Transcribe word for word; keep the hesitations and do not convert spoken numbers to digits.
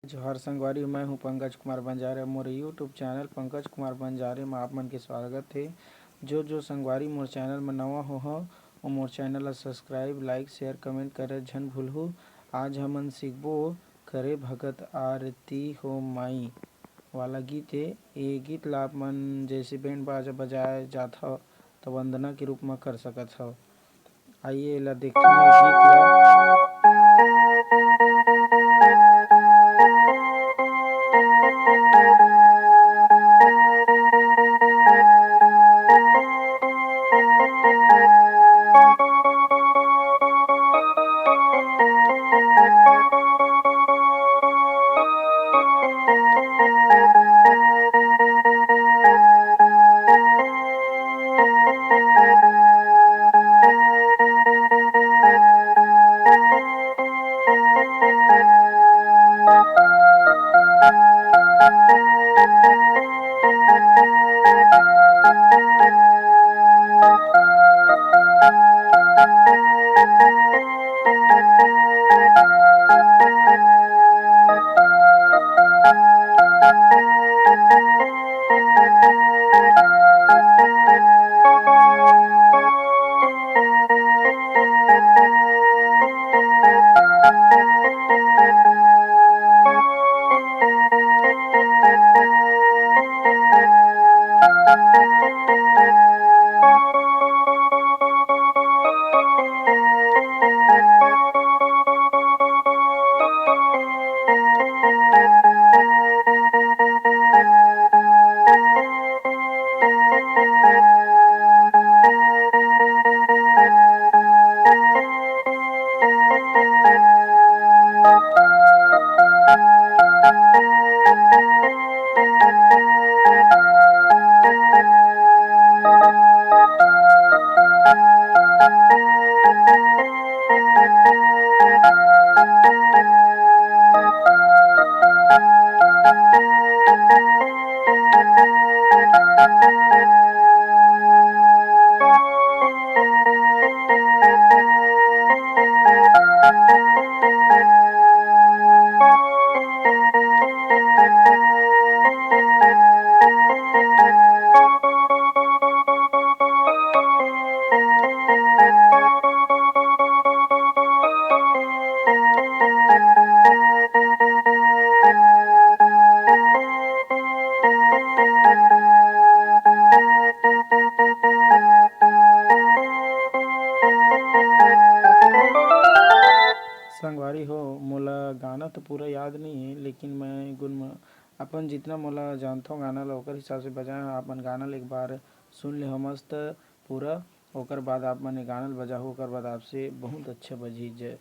जोहार संगवारी, मैं हूं पंकज कुमार बंजारे। मोर YouTube चैनल पंकज कुमार बंजारे म आप मन के स्वागत हे। जो जो संगवारी मोर चैनल म नवा हो हव, वो मोर चैनल ला subscribe, like, share, comment करे झन भूलहू। आज हमन सीखबो करे भगत आरती हो माई वाला गीत हे। ये गीत ला आप मन जैसे बैंड बाजा बजाए जात हव, त वंदना के रूप म कर सकत हव। आइए, एला देखथन ये गीत ला। संगवारी हो, मोला गाना तो पूरा याद नहीं है, लेकिन मैं गुन अपन जितना मोला जानथों गाना ला, ओकर हिसाब से बजाए हव। आप मन गाना ला एक बार सुन ले हो मस्त पूरा, ओकर बाद आप मन ये गाना ला बजाहू, ओकर बाद आपसे बहुत अच्छा बजही। जय